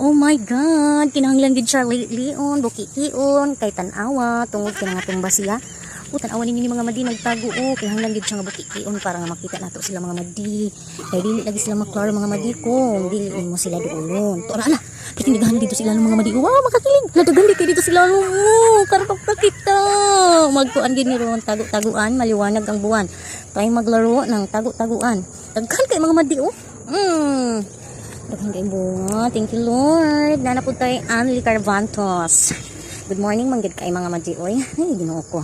Oh my God, kinahanglan gid siya lately on bukikion kay tan-awa tungod kay nga tumba siya. O, tan-awa ninyo ni mga madi nagtago o, kinahanglan gid siya nga bukikion para nga makita nato sila, mga madi. Kay dili lagi sila maklaro, mga madi, kung dili mo sila duolon. To ala, kitindigahan dito sila ng mga madi. Wow, makakilig. Ladagan di kay dito sila. Oh, karpak pa kita. Magkuan gid ni ron tago-taguan, maliwanag ang buwan. Tayo maglaro ng tago-taguan. Daghan kay mga madi oh. Daghan kay bunga. Thank you, Lord. Nana po tayo Anli Carvantos. Good morning, manggid kay mga madi oy. Ay, Ginoo ko.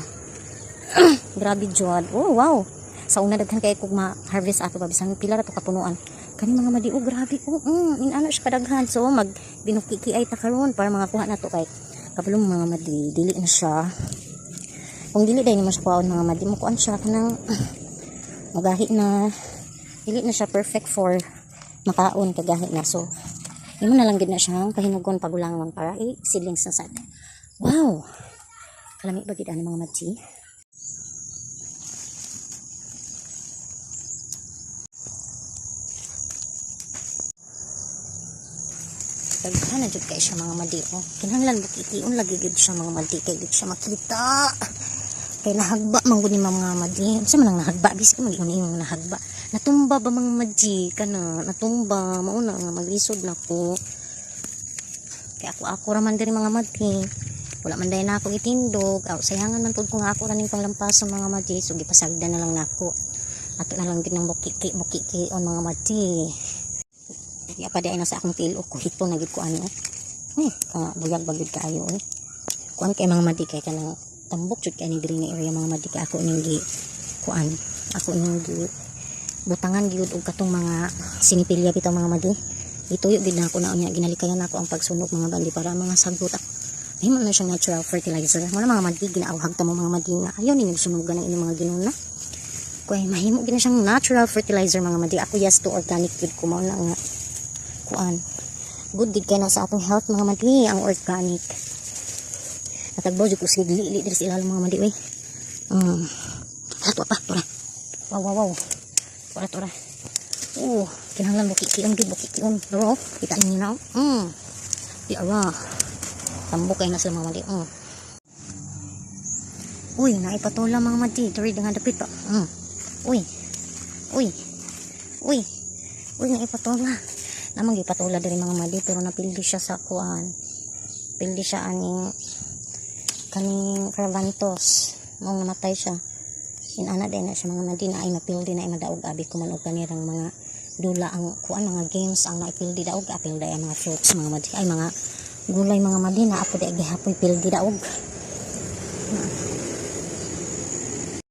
Grabe jud. Oh, wow. Sa una daghan kay kog ma-harvest ato ba, bisan pila ra to kapunuan. Kani mga madi oh, grabe oh. Inana siya kadaghan. So mag binukiki ay ta karon para makakuha na to kay kabalo mga madi, dili na siya. Kung dili dai naman siya kuhaon, mga madi, mo kuan siya kanang magahi na, dili na siya perfect for makaon kagahi na. So imo na lang gid na siyang pahinugon pagulangon para i seedlings na sad. Wow. Kalami ba gid ani, mga madi? Daghan na jud kay siya, mga madi oh. Kinahanglan bukikion lagi gid siya, mga madi, kay gid siya makita. Kay nahagba man gud ni mga madi. Unsa man ang nahagba? Bisag man gyud yung nahagba. Natumba ba, mga madi, kana natumba mao na nga maglisod na ko. Kay ako ako ra man diri, mga madi. Wala man dahil na ako itindog. Aw, sayangan man pud ko nga ako ra ning panglampas mga madi. So gipasagda na lang nako. Ato na lang gid ng bukiki bukiki on, mga madi. Di pa di ay nasa akong tilo ko hito na gid ko ano. Ay, ka buyag ba gid kaayo eh. Kuan kay mga madi kay kanang tambok jud kay ni diri nga area, mga madi, kay ako ning gi kuan. Ako ning gi butangan gyud og katong mga sinipilya bitaw, mga madi. Gituyo gid na ako na unya ginalikayan nako ang pagsunog, mga bandi, para ang mga sagot ako. Mahimo na siyang natural fertilizer. Muna mga madi, ginaawhag ta mo, mga madi, nga ayaw ninyo sunugan ang inyong mga ginuna. Kuy mahimo gid na siyang natural fertilizer, mga madi. Ako yes to organic gid ko, mao na nga kuan. Good gid kay na sa atong health, mga madi, ang organic. Natagbaw jud ko sige dili diri sa ilalom, mga madi oy. Hala, pa, tura. Wow. Tura, tura. Oh, kinahanglan bukikion gid, bukikion. Pero kita ninyo na. Di ara. Tambok kay na sila, mga madi. Uy, naipatula, mga madi. Diri nga dapit pa. Uy. Uy. Uy. Uy, naipatula. Namang gipatula diri, mga madi, pero napildi siya sa kuan. Pildi siya aning kaning Carvantos. Mao namatay siya. Inana din na siya, mga madi, na ay mapildi na ay madaog abi ko man og kanirang mga dula ang kuan, mga games ang naipildi daog apil day ang mga fruits, mga madi, ay mga gulay, mga madi, na apo di gihapoy pildi daog.